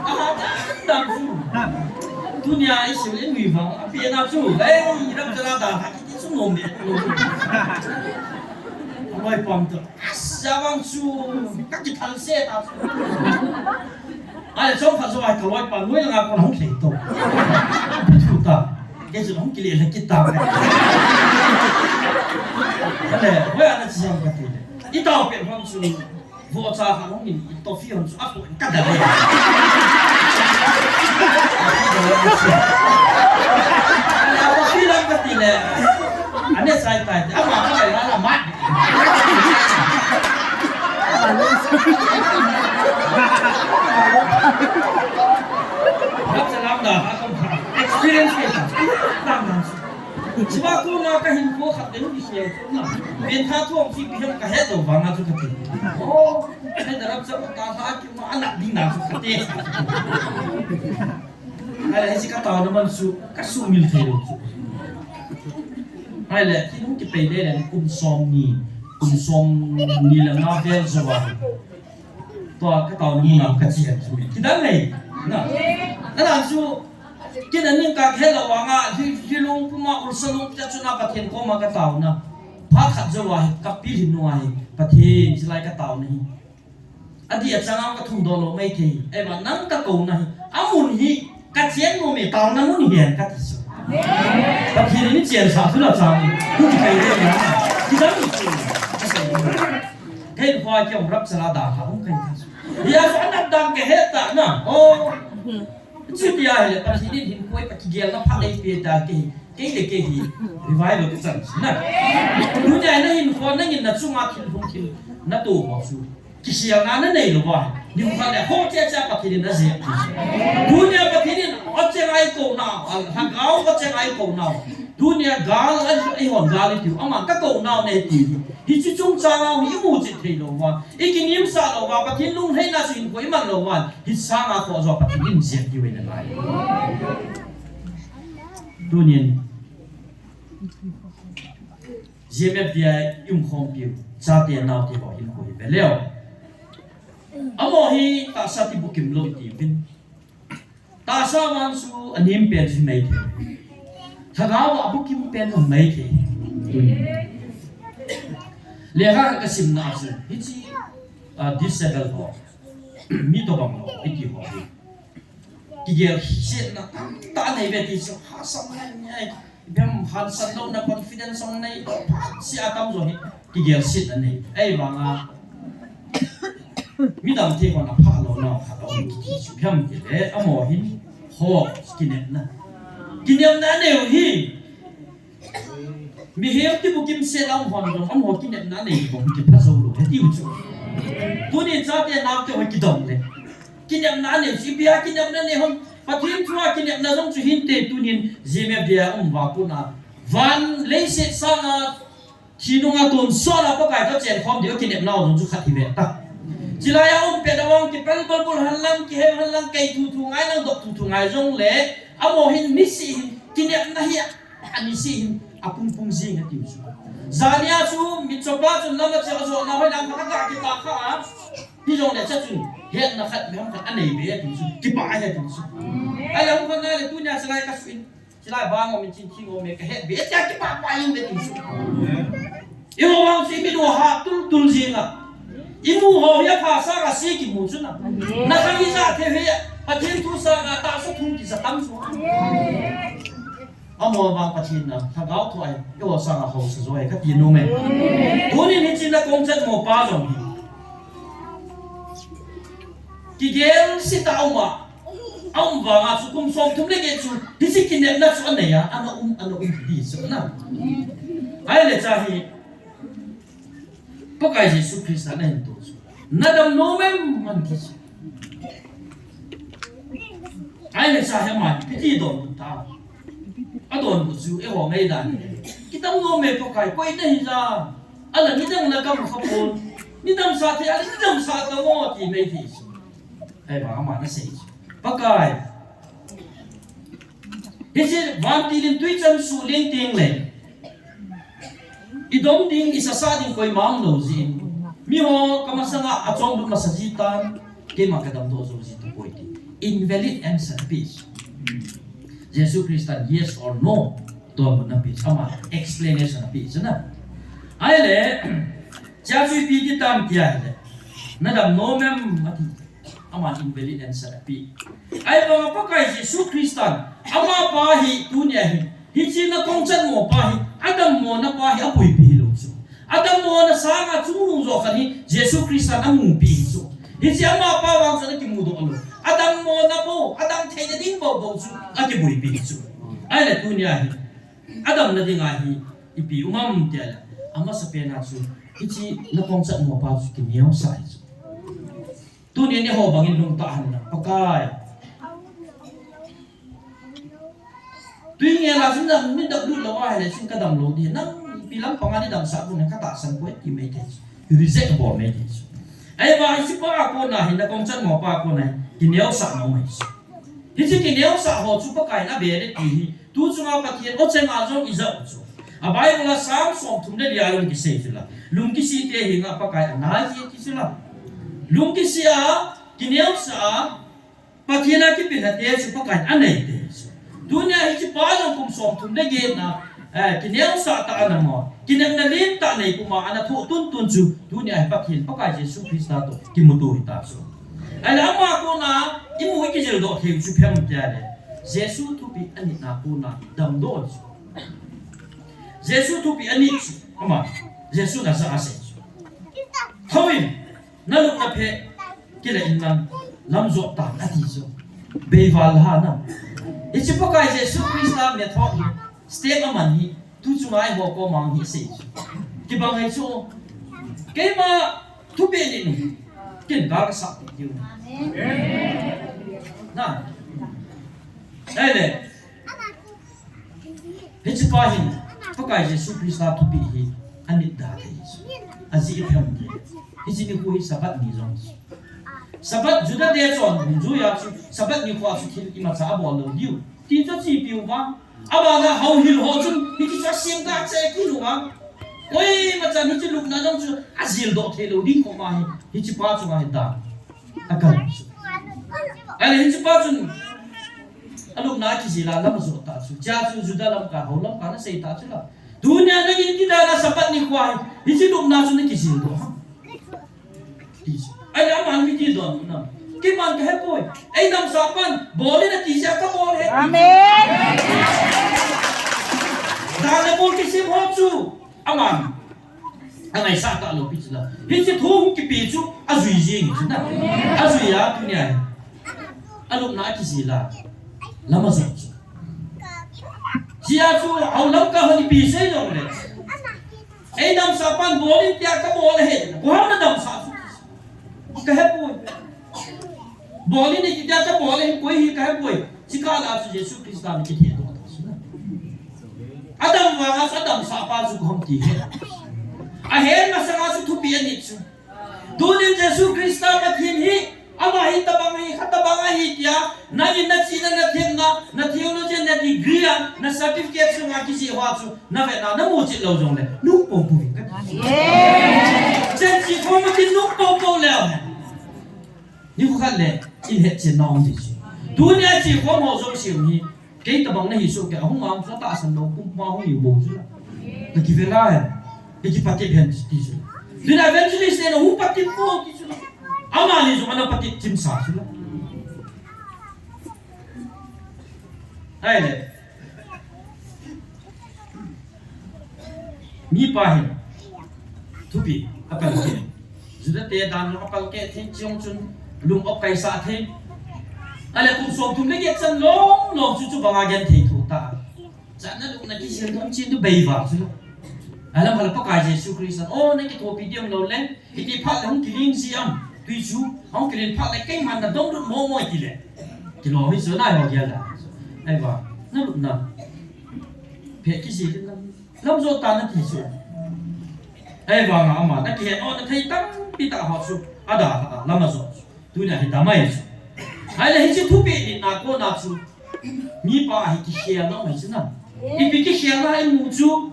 A ta ta chu. Tunia i sil in wi vang. Pian a chu, ei, rapture a da, ha, kiti chu nom de. Loi pam to. Asa vang chu, ka kithal se ta chu. Ai, chom kha chu ai ka loi pam, noi langa kon hung thei to. Thu ta. Kei chu hung kile le kita. Ale, hoi ana chi jam ka ti le. I tao pe vang chu. Vohcha khat hung in, toffee hung chu a pon ka da le. Toffee lam ka ti le. Ane sai tai, ama ka le la la ma. Lam sa lam da, experience ke ta. Lam lam. Chua kona ka hinkho khat ding kisei chu na. Pen tha thom chi pi hem ka het lou vang a chu ka ti. Oh, he da rapture ta tha ki ma anak ding na chu ka ti. Ahile, hiche ka taona man chu, ka sumil thei lou chu. Ahile, thi nung kipei le le kum som ni. Kum som ni le nga vel jou a. Tua ka taona mun a ka che chu. Kidang nei. Na. Na chu. Kin aning ka khel lo anga hi, hi lung kuma ulsa lung te chu na Pathen koma ka taona. Phat khat jou a hi ka pilhin nunga hi Pathen chilai ka taona hi. Adih a chang a ka thum doh lou mai thei. Ei va nang ka kouna hi. Amun hi ka chen nom e, taona mun hi hen ka ti chu. Pathen in chen sa chu la chang. Ku ti kai le na. Kidang chu. Ka sai. Kei khua kiong rap chala da ha hung kai ta chu. Ya so anat dang ke he ta na. Oh. Chuti ahile Pathen in hinkho hi ka kigelna pha nei pe ta kei, kei le kei hi revival ka chan chu na. Tunia na hinkho nangin na chunga thil hung thil na to ho chu. Kiselna na nei lou va. Nikho khat le ho che che Pathen in na jep ti chu. Tunia Pathen in o che ngai ko na, a, Lhagao o che ngai ko na. Tunia gal a, eihon gal i tiu, aman ka ko nau nei ti. Hiche chungchang a hi i mu chit thei lou va. I kinim sah lou va, Pathen lunglhaina chu hinkho i man lou va. Hi sanga kho jo Pathen in jep diu ahi nalai. Tunin. J M F D I a i umkhompiu. Chate naote ho hinkho hi ve leu. Amaho hi tahsa ti bukim lou i ti uvin. Tahsa vang chu anem pen chu hi mai thei. Lhagao a bukim pen chu hi mai thei. Tunin. Lekha ka simna chu. Hiche, ah, disable ho. Mi tobang lou. I ti ho. Kigelsetna tamtah nei ve ti chu. Hahsatna nei. Ipi ham hansan louna confidence hung nei. Phat sia tam jo hi. Kigelsetna nei. Ahivanga. Midang te hon apha louna khat aum kiti chu. Ipi ham tile, amaho hin. Ho, kinepna. Kinepna anei u hi. Mihem ti bukim sel a um hon jong, amaho kinepna anei u bang kipha jou lou. Hiti u chu. Tuni chate naote ho kidong le. Kinepna anei u chu. Ipi a kinepna nei hon. Pathen thua kinepna jong chu hinte tunin J M F D I a um uva kona. Van leiset sanga Thi nunga tonsot a Pakai toh chenkhom diu kinepna jong chu khat hi ve ta. Chilai a um pet a vang kipel balbul hen lang, kihem hen lang, kei thuthu ngai lang, dop thuthu ngai jong le, amaho hin nisih hin kinepna hi a, anisih hin apung pung jing atiu chu. Jania chu mitchopa chun lam a che a jona hoi lang khat a kah kita kha a. Hijongle cha chun hetna khat, mihem khat anei be atiu chu. Kipah ahi atiu chu. Ahile hung khat nai le tunia chilai ka suh in. Chilai bang a min chin thing o me ka het be, tia kipah pah jing ve ti chu. I ho vang chu i mit u ha tul tul jing a. I mu ho hi apha sanga se kimu chu na. Na khang i ja thei hi, Pathen thu sanga tahsa thum kija tam chu. Amaho vang Pathen na, Lhagao thu ahi, i ho sanga haosa jo ahi, ka ti nom e. Tunin hiche na kong chat mo pa jong hi. Kigelset a um a. A um vanga chu kum som thum le get chu, hiche kinepna chu anei a, ana um, ana um ti chu na. Ahile cha hi, Pakai Jesu Christa na hin to chu. Na dam nom em, aman ti chu. Ahile cha hi aman, ipi ti donbut ta. Adonbut chu, eiho ngaidan. Kidam nom e Pakai, koi na hi ja. Ala nidang na kam kha pon. Nidam sah thei, ala nidam sah ta mo, ti mai ti chu. Ahivang aman asei chu. Pakai. Hiche vantil in tui chan suh leng teng le. I dom ding, i sasa ding koima um lou jin. Miho ka masanga achong lut masa ji tan. Keima ka damdoh jou ji tapoi ti. Invalid answer ape. Jesu Christan yes or no. Donbutna ape. Ama explanation ape chu na. Ahile. Cha chu ipi ti tam ti ahile. Na dam nom em ati. Aman invalid answer ape. Ahivanga Pakai Jesu Christan, amapa hi, tunia hi, hiche na kong chat mo pa hi, adammo na pa hi apuipi hilou chu. Adammo na sanga chungnung jo khat hi, Jesu Christan amupi hi chu. Hiche amapa vang chu ana kimudoh lou. Adammo na bou, adam theina ding bou bou chu, akipuipi hi chu. Ahile tunia hi, adamna dinga hi, ipi um am tia le, amasapen a chu, hiche na kong chat mo pa chu kineosah hi chu. Tunin eiho bangin lungtah hen lang, Pakai. Tui ngel a chun nang min dap lut lou ahile chun ka dam lou ding, nang ipi lampanga nei damsah pon ka tahsan poi ti mai thei chu. Reject bol mai thei chu. Ahivang hiche pa a kona hin, na kong chat mo pa a kona hin, kineosah nom ahi chu. Hiche kineosah ho chu Pakai in abel e ti hi. Tu chunga Pathen o chenga jong i ja u chu. A Bible a Psalm somthum le li a jong kisei chu la. Lungkisih te henga Pakai ana jih ti chu la. Lungkisih a, kineosah a, Pathen a kipilha te chu Pakai in anei te chu. Tunia hiche pa jong kum somthum le get na, eh, kineosah tah a ana mo. Kinepna lentah nei puma ana thoh tuntun chu. Tunia hi Pathen Pakai Jesu Christa toh kimuto hita chu. Ahile ama kona imu ikijil doh thei chu phem tia le. Jesu thupeh anitna kona damdoh chu. Jesu thupeh anit chu. Ama, Jesu in ajah a asei chu. Thou in, nalupna phe, kile in lang, lam jot tan ati chu. Beival ha na. Hiche Pakai Jesu Christa method hi, step aman hi, tu chunga eiho koma hi asei chu. Kibang ahi chu. Keima thupeh nit nu. Ken gal kasah ti diu. Na. Ahile. Hiche pa hin, Pakai Jesu Christa thupeh hi anit da thei chu. Ajih phem thei. Hiche nikho hi Sabbath ni jong chu. Sabbath Juda te chon hung jui a chu, Sabbath nikho a chu thil imacha abol lou diu. Ti chu achepiu va. Abana houhil ho chun, hiche chu asem da che kit uva. Koima chan hiche lupna jong chu ajil doh thei lou ding koma hi, hiche pa chunga hi dan. Akal chu. Ahile hiche pa chun, alupna akijil a lam ajot ta chu. Chea chu Juda lamkai, hou lamkai ana sei ta chu la. Tunia nangin ti dan a Sabbath nikho hi, hiche lupna chu nakijil doh ham? Ti chu. Ahile aman miti don na. Keiman kahepoi. Eidamsah pan, bol in ati jeh a kabol ahi. Amen. Dan le bol kisem ho chu. Aman. Angaisah talou pi chu la. Hiche thu hung kipe chu ajui jing chu na. Ajui a tunia hi. Alupna akijil a. Lam ajot chu. Chea chu hou lamkai hon ipi sei jongle. Eidamsah pan bol in tia kabol ahi. Koi ham nadamsah chu. Kahepoi. Bol in tia kabol ahi, koi hi kahepoi. Chukah la chu Jesu Christa in akithehdoh ta chu na. Adam vanga chu adamsah pa chu koi ham ti ahi. Ahet masanga chu thupeh anit chu. Tunin Jesu Christa Pathen hi, ama hi tabang hi, kha tabang ahi tia, nangin nachihna, nathemna, na theology, na degree a, na certificate sunga kijih hoa chu, navetna, namuchih lou jongle, nung poupou vin kati. Amen. Chen chih khom atin nung poupou leu hen. Nikho khat le, in hetchen na um ding chu. Tunia chih khom ho jouse hi, kei tabang nahi soh kei, ahung a um chu atahsan lou, pumpi a hung hiu bou chu la. Kakivel a hen, kakipatep hen ti chu. Tuna evangelist te na hung patep bou ti chu la. Amani jong ana patep chimsa chu la. Ahile. Mipa hin thupeh apalkeh. Juda te dan jong apalkeh thei, chujong chun lung op kaisah thei. Ahile kum somthum le get chan long long chu chubanga genthei thou ta. Chan na lung na kijil nom chin tu beival chu la. Alam hala Pakai Jesu Christa, o, nakithopi diu lou le. Iti phat le hung kiling ji am. Tui chu, hung kiling phat le keiman nadong lut momo ti le. Kilom hi chu nai ho gel la. Ahivang, nalupna phe kijil in lam, lam jot tan ati chu. Ahivang a ama, nakihet o, nathei tampi tah ho chu, ada, ada, lam ajot chu. Tunia hi damai chu. Ahile hiche thupeh nitna kona chu. Mipa hi kikhelna um ahi chu na. Ipi kikhelna imu chu.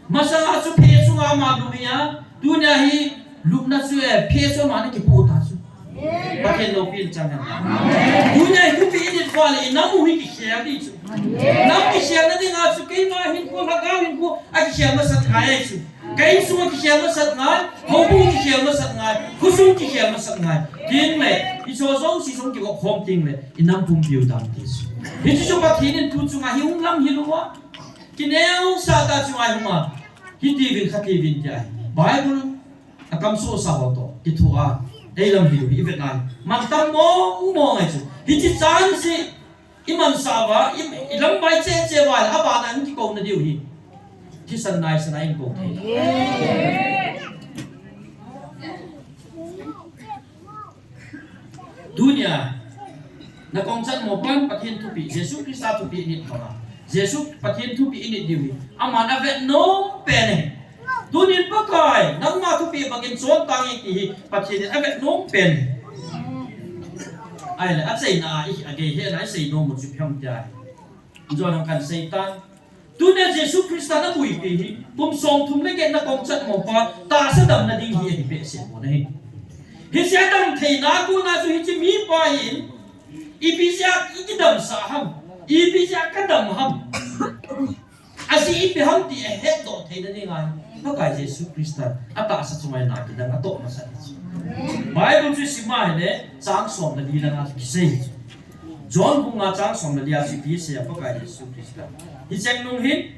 Masanga chu phe chunga ama lum hi a, tunia hi lupna chu, eh, phe chu ama ana kipoh ta chu. Pathen loupina chang hen. Tunia hi thupeh init uva le inam u hi kikhel ding chu. Nam kikhelna dinga chu keima hinkho, lhagao hinkho akikhel masat ngai ahi chu. Ka insung akikhel masat ngai, houbung kikhel masat ngai, khosung kikhel masat ngai. Tin le, hicheho jouse jong kivop khom teng le, inam pumpi u dam ti chu. Hichu chu Pathen in tu chunga hi hung lam hilou a. Kineosah tah chu ahi ma. Hiti uvin khati uvin ti ahi. Bible a kamsohsa ho toh kithoa, eilam hilou hi ivet nai. Mantam mong mong ahi chu. Hiche chan chu imansah uva, i, ilamvai cheh cheh uva, abana in kikouna diu hi. Thisan naisan a inkou thei. Tunia, nakong chan mo pan Pathen thupeh, Jesu Christa thupeh init banga. Jesu Pathen thupeh init diu hi. Aman avet nom pen e. Tunin Pakai, nangma thupeh bangin chon tange ti hi Pathen in avet nom pen e. Ahile, achaina a, i, agei hena, isei nom u chu ipi ham tia. Jon hang kan sei tan. Tunia Jesu Christa napuipi hi kum somthum le get nakong chatmo pa tahsa damna ding hi ahi behseh pon ahi. Hiche a damtheina a kona chu hiche mipa hin ipi jeh a ikidamsah ham, ipi jeh a kadam ham, ajeh ipi ham ti ahetdoh theina dinga hi Pakai Jesu Christa atahsa chunga hin na kidang atoh masat ahi. Bible chu isim a ahile chang som le li langa chu kisei ahi. John bung nga chang som le li a chu ipi asei a, Pakai Jesu Christa, hicheng nung hin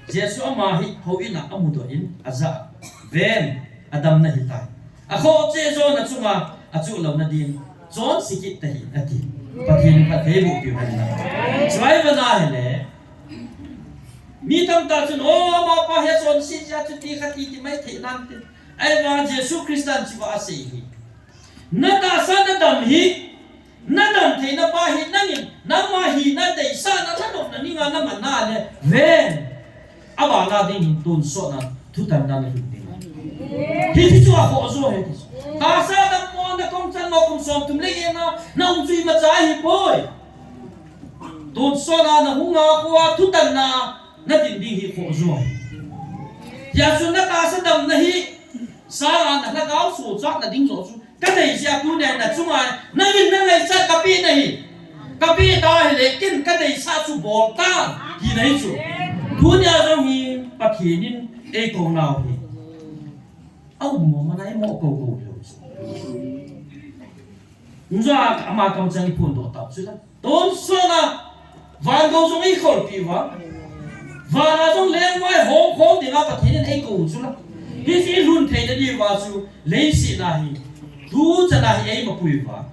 Jesu ama hi houin a amudoh in ajah a, ven, adamna hitai. Akhoh cheh jona chunga achuh louna din chonse kit tahih in ati. Pathen in phattheiboh piu hen lang. Chulai vana ahile mi tamtah chun, o, amapa hi achonse jeh a chuti khati ti mai thei nante. Ahivang Jesu Christan hiche va asei hi. Natahsa nadam hi, nadam theina pa hi nangin nangma hina deisahna nanopna dinga namanna le ven, abana ding hin tonsotna thutanna nalhun ding. Hiche chu akhoh jo ahi ti chu. Tahsa dammo, nakong chatmo kum somthum le get na naum chu imacha ahipoi. Tonsotna nahunga khoa thutanna nadin ding hi khoh jo ahi. Hijeh chun natahsa damna hi sanga nalhagao sochatna ding joh chu kadei jeh a tunia nachunga nangin nangaichat kapeh nahi. Kapeh tahile ken kadeisah chu bol tan tina ahi chu. Tunia jong hi Pathen in eikou nau hi aum mong mana imo koukou lou chu. Nja ama kamchang iphondoh tau chu la. Tonsotna, vangou jong eikholpeh uva, vana jong lengvai hong khom dinga Pathen in eikou chu la. Hiche ilhun theina diuva chu leiset a hi tuchan a hi eimapui uva,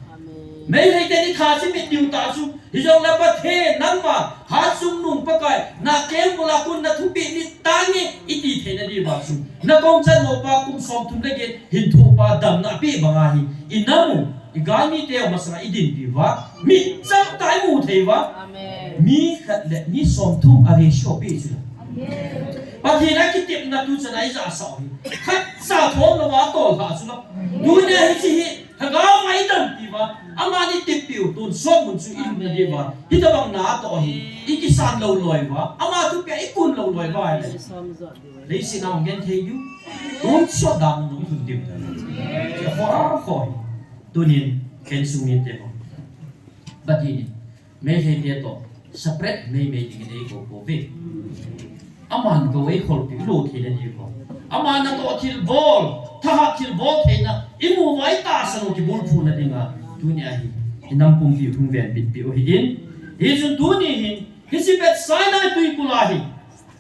Meitei ten itha chimit diu tah chu, hijongle Pathen nangma hatchungnung Pakai nakengbul a kon nathupeh nitange iti theina diuva chu, nakong chatmo pa kum somthum le get hin thohpa damna apeh banga hi inam u, igalmi teu masanga idinpi uva, michang tah a imu thei uva, mi khat le mi somthum a ratio apeh chu la. Pathen a kitepna tuchan a ijahsah u hi khatcha thom louva atol lhah chu la. Tunia hiche hi lhagao a idampi uva, aman iteppiu tonsot mun chu ilhunna diuva hitobang na atoh hi ikisan lou loi uva, ama thupeh a ikun lou loi uva ahile leiset a hung genthei diu, tonsot dan mun ilhun diu. Hiche khoh khoh hi tunin insung mite ho, Pathen in Meitei te toh separate meimei dingin eikou pouve. Aman kou eikholpeh lou theina diuva, aman natoh thilbol, thahat thilbol theina imu uva itahsan u kibulphuna dinga tunia hi inam pumpi hung venbitpeh u ahin. Hichun tuni hin hiche Bethsaida twikul a hi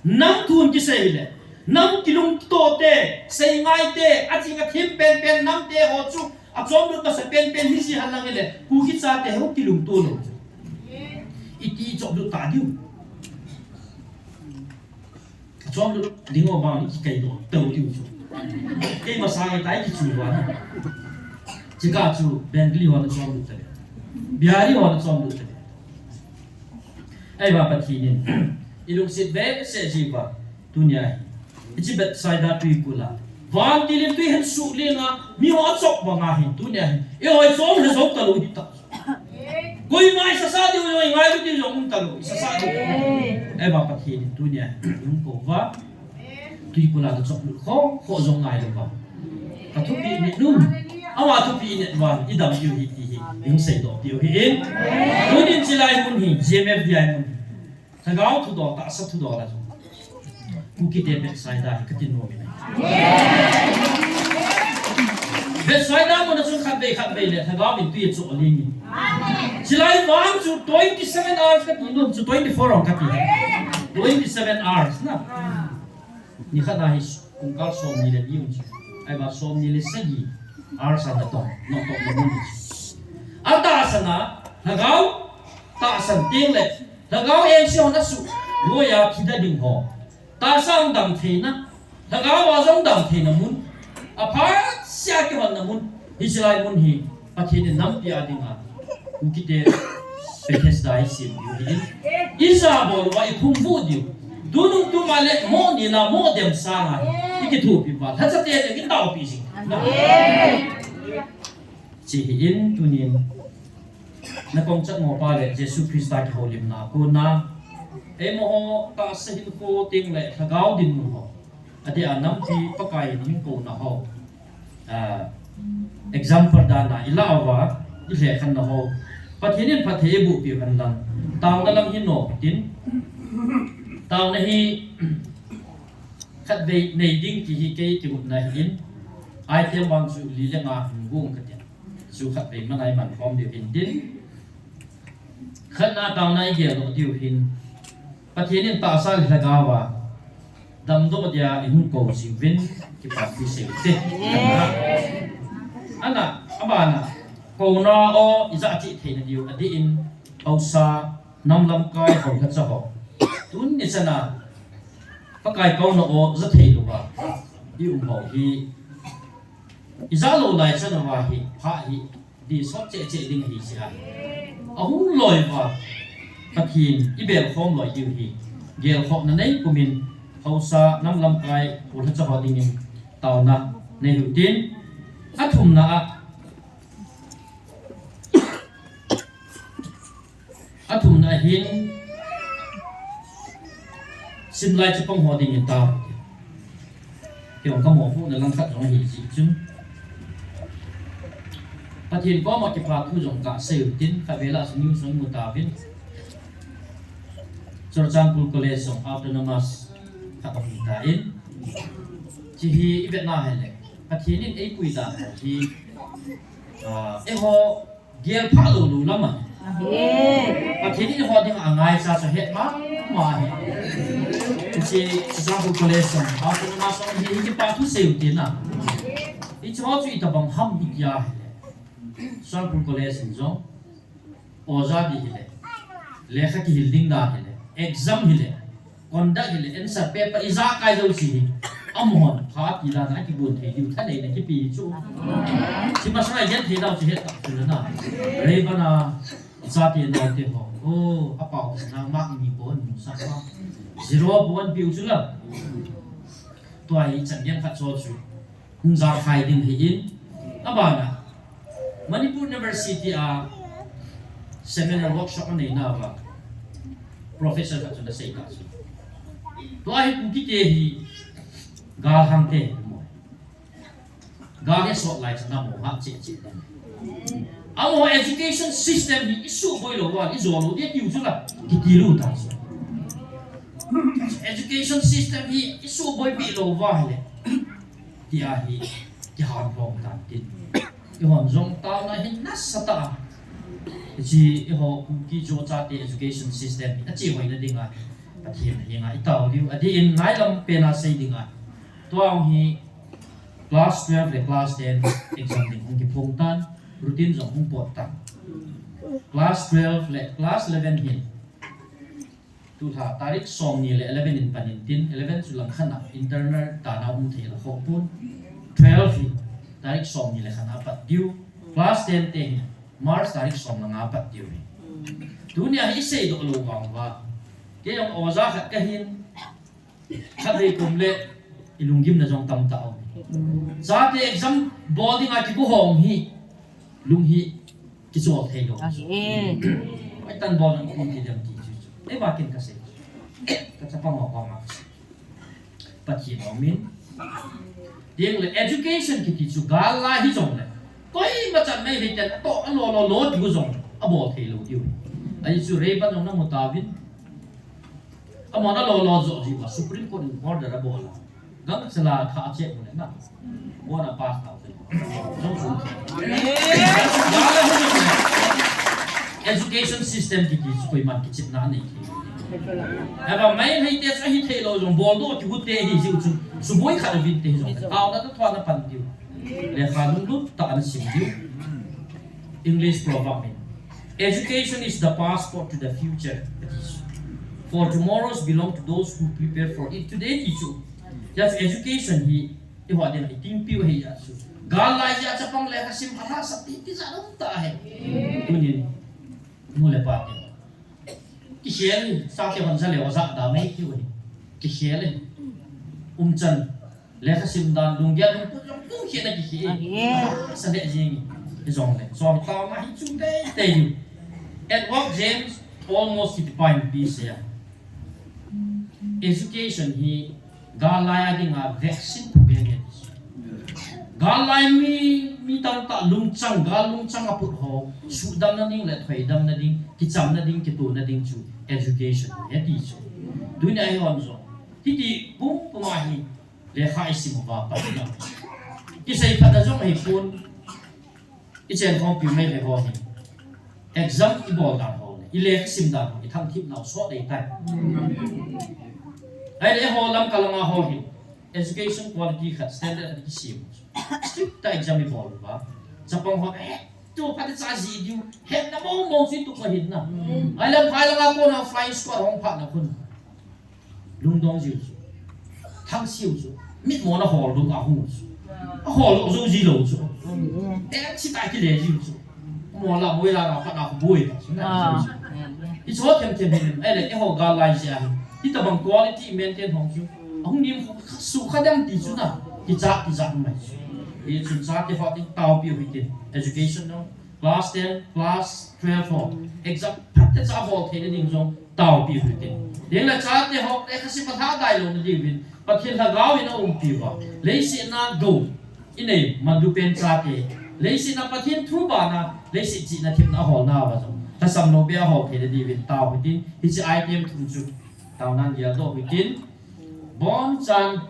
nam thun kisei le nam kilungtote, seingaite, aching athem penpen namte ho chu achomlut masa penpen hiji henlang hile Kuki chate ho kilungto lou chu. Iti chomlut ta diu. Achomlut ding ho vang ikikaidoh tou diu chu. Keima sanga itai kichu uva na. Chika chu Bengali hon achomlut tave, Bihari hon achomlut tave. Ahivang Pathen in ilungset behseh jiuva tunia hi hiche Bethsaida twikul a vantil in twi ahin suh lenga miho achop banga hin tunia hi ihoi chom lhajou talou hita. Koima isasa diu jong, ingailut diu jong um talou, isasa diu. Ahivang Pathen in tunia hi ihung kou uva twikul a nachoplut khoh khoh jong ngailouva, kathupeh nit u, ama thupeh nit uva idam diu ahi ti hi ihung seidoh diu ahin. Tunin chulai mun hi G M F D I mun hi lhagao thudol, tahsa thudol a chu Kukite Bethsaida hi kati nom in ahi. Bethsaida mun a chun khatvei khatvei le lhagao in twi achoh leng in, chulai vang chu twenty seven hours kati nom chu, twenty four hung kati hi, twenty seven hours na. Nikhat a hi pungkal somni le li um chu, ahivang somni le sagi hours a natong, natongna mun chu. Atahsan a lhagao tahsan teng le lhagao engse hon asuh loi a thida ding ho, tahsa hung dam theina, lhagao a jong dam theina mun, aphatseh a kihonna mun, hiche lai mun hi Pathen in nampi a dinga Kukite Bethesda isem diu ahin, ijabol uva iphungvuh diu, tunung tuma le mo nila mo dem sanga hi ikithopi uva lhachate ding itaopi jing. Hiche hi in tunin nakong chatmo pa le Jesu Christa kihoulimna a kona Eimaho tahsa hinkho teng le lhagao dinmun ho, adeh a nampi Pakai in eikouna ho, ah, example dan a ilah uva, ilhekhenna ho, Pathen in phatthei eiboh peh u henlang, taona lang hi nom hitin, taona hi khatvei nei ding ti hi kei kigotna ahin, item vang chu li le nga hin gong kate. Chu khatvei mana iman khom diu hintin. Khatna taona igel doh diu hin, Pathen in tahsa le lhagao a damdoh dia eihung kou jiuvin, kipa thu sei ute. Ana, abana, kouna o ija cheh theina diu adeh in, haosa, nam lamkai, haolhacha ho, tuni chana Pakai kouna o ja thei louva i um ho hi, ija lou lai chan uva hi pha hi, di sot cheh cheh ding ahi jeh a, ahung loi uva Pathen ibelkhom loi diu hi, gelkhohna nei pumin, haosa, nam lamkai, haolhacha ho dingin taona nei hiu tin. Athumna a, athumna hin, simlai chapang ho dingin tao. Kei jong kamopohna lang khat jong ahi jeh chun, Pathen koma kipa thu jong kasei utin, khatvei lah chu news jong imu tauvin, Churachandpur College jong autonomous khat ahung tan, hiche hi ivetna hile, Pathen in eipui dan ho hi, ah, eiho gelphah lou lou lam ahi. Pathen in eiho dinga angaicha chu ahet mama ahi. Hiche Churachandpur College jong autonomous jong hi, hi kipa thu sei utin a, hicheho chu itobang ham itia hile, Churachandpur College in jong, oja ding hile, lekha kihil ding dan hile, exam hile, conduct hile, answer paper ijakai jouse hi, amahon pha ati dan a kigon thei diu thaneina kipe chu, hiche masanga igenthei nau chu het tah chu na. Reibana, ichate naote ho, o, apaosatna mark ni bou amusah a, zero bou anpeh u chu la. Tua hi chan gei khat chu chu hung jaokhai ding ahin, abana Manipur University a seminar workshop aneinauva professor khat chun asei tah chu, tua hi Kukite hi galhangte mo, gal hi sot lai chan a mo hat cheh cheh ding, amaho education system hi isuhboi louva ijou lou ding atiu chu la, kiti lou tah chu. Education system hi isuhboipeh louva hile, tia hi kihan lhom tan tin, eihon jong taona hi nasatah a, hiche eiho Kuki Zo chate education system hi achehoina dinga Pathen henga itao diu adeh in, nailam pena sei dinga, tua hi class twelve le class ten exam ding hung kiphong tan, routine jong hung pot tan. Class twelve le class eleven hin tulha tarik somni le eleven in pan intin, eleven chu langkhat a internal dan a um thei la khoh pon, twelve hi tarik somni le khat a pat diu, class ten te hi March tarik som le nga pat diu hi. Tunia hi iseidoh lou vang uva, kei jong oja khat kahin, khatvei kom le ilunggimna jong tamtah um. Chate exam bol dinga kigo ho hi, lung hi kichol thei lou. Ahi. Oi, tan bol nang kum ti dem ti chu chu, eiva kin kasei, kachapang ho koma kasei, Pathen aumin, teng le education kiti chu gal lai hijongle, koima chan Meiteiten atoh a lo lo lo tiu jong abol thei lou diu. Ahi chu Reibana jong namu tauvin, amahon alo lo joh jeh uva Supreme Court in order abol a, gangchela thah a che mu le na, bona pass tau te, jong chu, education system kiti chu koiman kichepna anei thei. Ava mai hei te chu ahi thei lou jong boldoh kigu te hi jiu chu, suboi khat uvin te hi jong, taona toh thua na pan diu, lekha lunglut tah a na sim diu. English proverb in, education is the passport to the future. For tomorrows belong to those who prepare for it today, ti chu. Just education hi, eiho dinga itinpiu ahi jeh chu, gal lai jeh a chapang lekha sim alhahsat ti, tijat um tah ahi. Tunin, nu le pa te, kikhel hi, chate hon ja leu a ja da mai tiu ahi. Kikhel hi. Umchan, lekha sim dan, lunggel lungput jong pu khen a kikhel. Ahi. Sa le jing hi. Hijongle, so hi taona hi chung teitei diu. Edward James Olmos kitipa in ipi asei a, Education hi gal lai a dinga vaccine pha pen ahi. Gal lai mi, mi tamtah lungchang, gal lungchang aput ho, suhdamna ding le thoidamna ding, kichamna ding, kituhna ding chu education ahi ti chu. Tunia eihon jong hiti pumpum a hi lekha isim uva patna. Kisei phatna jong ahipon. Ichenkhompiu Meitei ho hi exam ibol dan ho le ilekha sim dan ho, ithangthip nau sot dei tai. Ahile eiho Lamka langa ho hi education quality khat, standard khat kisem. Strict tah exam ibol uva, chapang ho, eh, tu phat cha ji diu, hetna mong mong chu itup ahin na. Ahile phai langa kona flying squad hung phatna khun lungdong jiu chu, thangseiu chu, mitmona holdoh a hung chu, aholdoh jou ji lou chu, tengsi tah kile jiu chu, mola moila nga phatna khu boi ta chu na. Hiche ho themthem hin, ahile eiho gal lai jeh a hi, hitobang quality maintain hong chu ahung nem khu, sukha dem ti chu na, kichat kichat mai chu. Hichun chate ho ding taopiu hitin, education jong, class ten, class twelve ho exam phatecha bol theina ding jong taopiu hitin. Hinla chate ho lekha sim a lhadai louna diuvin Pathen lhagao in aumpiuva, leiset a gou inei manlu pen chate, leiset a Pathen thu bana leiset chihna thepna aholnauva jong lhasam lou beh a hol theina diuvin tao hitin, hiche item thum chu taonan geldoh hitin, bonchan,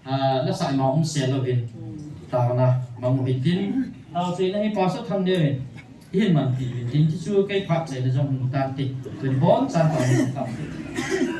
ah, lasa ima umse louvin taona mang u hitin, taocheina hi Pastor Thangneo in ihin manpi uvin tin, tichu kei phatchaina jong hung tante, tun bonchan taona mang u hitin.